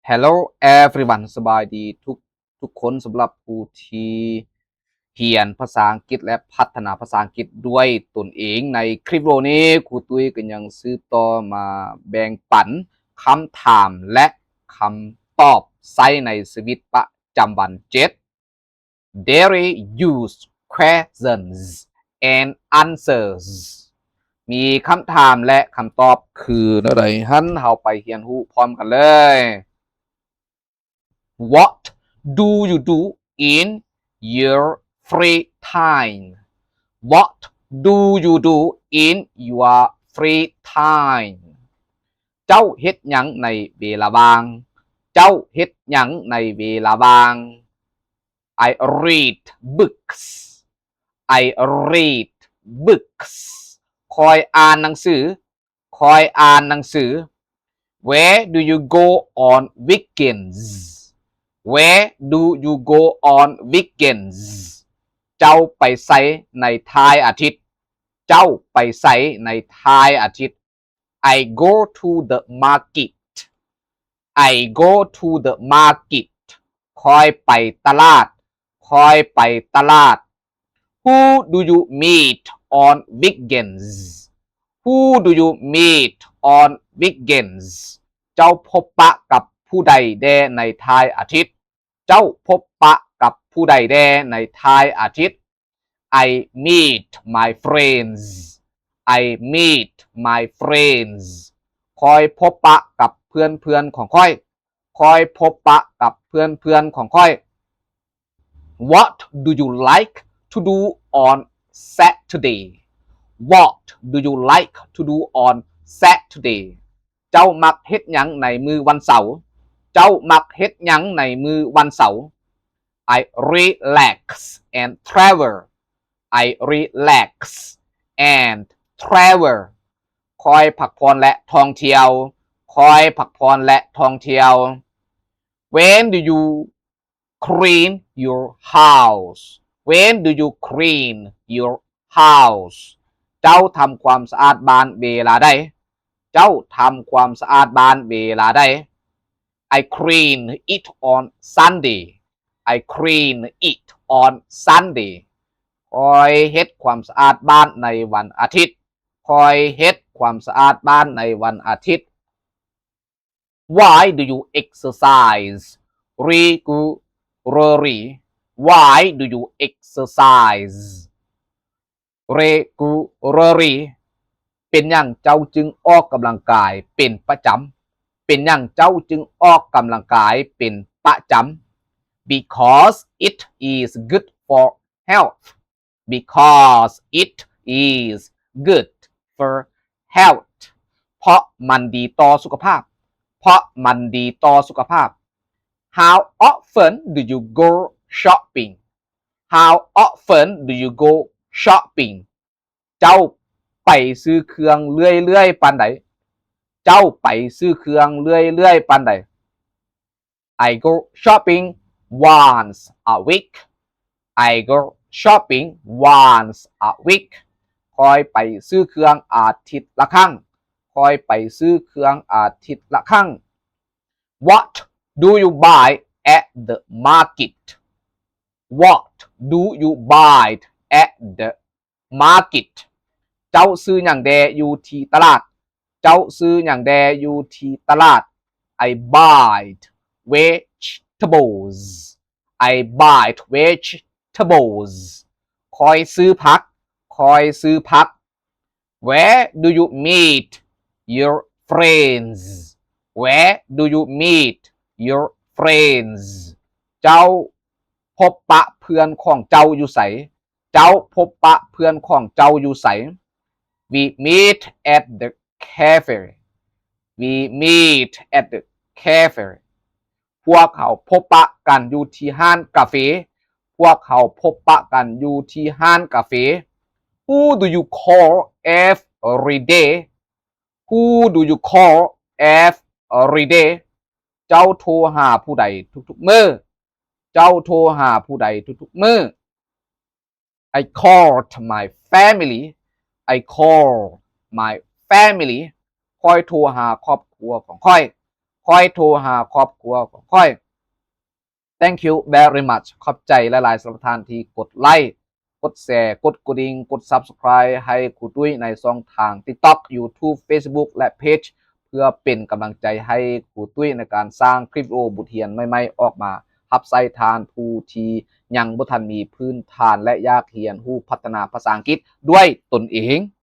Hello everyone ສະບາຍດີທຸກ ທຸກຄົນ. ສຳລັບຜູ້ທີ່ຮຽນພາສາອັງກິດ ແລະ ພັດທະນາພາສາອັງກິດດ້ວຍຕົນເອງ, ໃນຄລິບວິດີໂອນີ້ ຄູຕຸ້ຍກໍຍັງສືບຕໍ່ມາແບ່ງປັນຄຳຖາມ ແລະ ຄຳຕອບໃຊ້ໃນຊີວິດປະຈຳວັນ ເຈັດ Daily Use Questions and Answers ມີຄຳຖາມ ແລະ ຄຳຕອບຄືແນວໃດ? ຫັ້ນເຮົາໄປຮຽນຮູ້ພ້ອມກັນເລີຍ. What do you do in your free time? What do you do in your free time? ເຈົ້າເຮັດຫຍັງໃນເວລາວ່າງ? ເຈົ້າເຮັດຫຍັງໃນເວລາວ່າງ? I read books. I read books. ຂ້ອຍອ່ານໜັງສື. ຂ້ອຍອ່ານໜັງສື. Where do you go on weekends? Where do you go on weekends? ເຈົ້າໄປໃສໃນທ້າຍອາທິດ? ເຈົ້າໄປໃສໃນທ້າຍອາທິດ? I go to the market. I go to the market. ຂ້ອຍໄປຕະຫຼາດ. ຂ້ອຍໄປຕະຫຼາດ. Who do you meet on weekends? Who do you meet on weekends? ເຈົ້າພົບປະກັບຜູ້ໃດແດ່ໃນທ້າຍອາທິດ? ເຈົ້າພົບປະກັບຜູ້ໃດແດ່ໃນທ້າຍອາທິດ? I meet my friends. I meet my friends. ຂ້ອຍພົບປະກັບເພື່ອນໆຂອງຂ້ອຍ. ຂ້ອຍພົບປະກັບເພື່ອນໆຂອງຂ້ອຍ. What do you like to do on Saturday? What do you like to do on Saturday? ເຈົ້າມັກເຮັດຫຍັງໃນມື້ວັນເສົາ? ເຈົ້າມັກເຮັດຫຍັງໃນມື້ວັນເສົາ? I relax and travel. I relax and travel. ຂ້ອຍພັກຜ່ອນ ແລະ ທ່ອງທ່ຽວ. ຂ້ອຍພັກຜ່ອນ ແລະ ທ່ອງທ່ຽວ. When do you clean your house? When do you clean your house? ເຈົ້າທຳຄວາມສະອາດບ້ານເວລາໃດ? ເຈົ້າທຳຄວາມສະອາດບ້ານເວລາໃດ? I clean it on Sunday. I clean it on Sunday. ຂ້ອຍເຮັດຄວາມສະອາດບ້ານໃນວັນອາທິດ. ຂ້ອຍເຮັດຄວາມສະອາດບ້ານໃນວັນອາທິດ. Why do you exercise regularly? Why do you exercise regularly? ເປັນຫຍັງເຈົ້າຈຶ່ງອອກກຳລັງກາຍເປັນປະຈຳ? ເປັນຫຍັງເຈົ້າຈຶ່ງອອກກຳລັງກາຍເປັນປະຈຳ? Because it is good for health. Because it is good for health. ເພາະມັນດີຕໍ່ສຸຂະພາບ. ເພາະມັນດີຕໍ່ສຸຂະພາບ. How often do you go shopping? How often do you go shopping? ເຈົ້າໄປຊື້ເຄື່ອງເລື້ອຍໆປານໃດ? ເຈົ້າໄປຊື້ເຄື່ອງເລື້ອຍໆປານໃດ? I go shopping once a week. I go shopping once a week. ຂ້ອຍໄປຊື້ເຄື່ອງອາທິດລະຄັ້ງ. ຂ້ອຍໄປຊື້ເຄື່ອງອາທິດລະຄັ້ງ. What do you buy at the market? What do you buy at the market? ເຈົ້າຊື້ຫຍັງແດ່ຢູ່ທີ່ຕະຫຼາດ? ເຈົ້າຊື້ຫຍັງແດ່ຢູ່ທີ່ຕະຫຼາດ? I buy vegetables. I buy vegetables. ຂ້ອຍຊື້ຜັກ. ຂ້ອຍຊື້ຜັກ. Where do you meet your friends? Where do you meet your friends? ເຈົ້າພົບປະເພື່ອນຂອງເຈົ້າຢູ່ໃສ? ເຈົ້າພົບປະເພື່ອນຂອງເຈົ້າຢູ່ໃສ? We meet at the cafe. We meet at the cafe. ພວກເຮົາພົບປະກັນຢູ່ທີ່ຮ້ານກາເຟ. ພວກເຮົາພົບປະກັນຢູ່ທີ່ຮ້ານກາເຟ. Who do you call every day? Who do you call every day? ເຈົ້າໂທຫາຜູ້ໃດທຸກໆມື້? ເຈົ້າໂທຫາຜູ້ໃດທຸກໆມື້? I called my family. I called my family. ຂ້ອຍໂທຫາຄອບຄົວຂອງຂ້ອຍ. ຂ້ອຍໂທຫາຄອບຄົວຂອງຂ້ອຍ. Thank you very much. ຂອບໃຈຫຼາຍໆສຳລັບທ່ານທີ່ກົດໄລ ກົດແຊ ກົດກະດິ່ງ ກົດ Subscribe ໃຫ້ຄູຕຸ້ຍໃນຊ່ອງທາງ TikTok, YouTube, Facebook ແລະ Page ເພື່ອເປັນກຳລັງໃຈໃຫ້ຄູຕຸ້ຍໃນການສ້າງຄລິບວິດີໂອບົດຮຽນໃໝ່ໆອອກມາ ຮັບໃຊ້ທ່ານຜູ້ທີ່ຍັງບໍ່ທັນມີພື້ນຖານ ແລະ ຢາກຮຽນຮູ້ພັດທະນາພາສາອັງກິດດ້ວຍຕົນເອງ.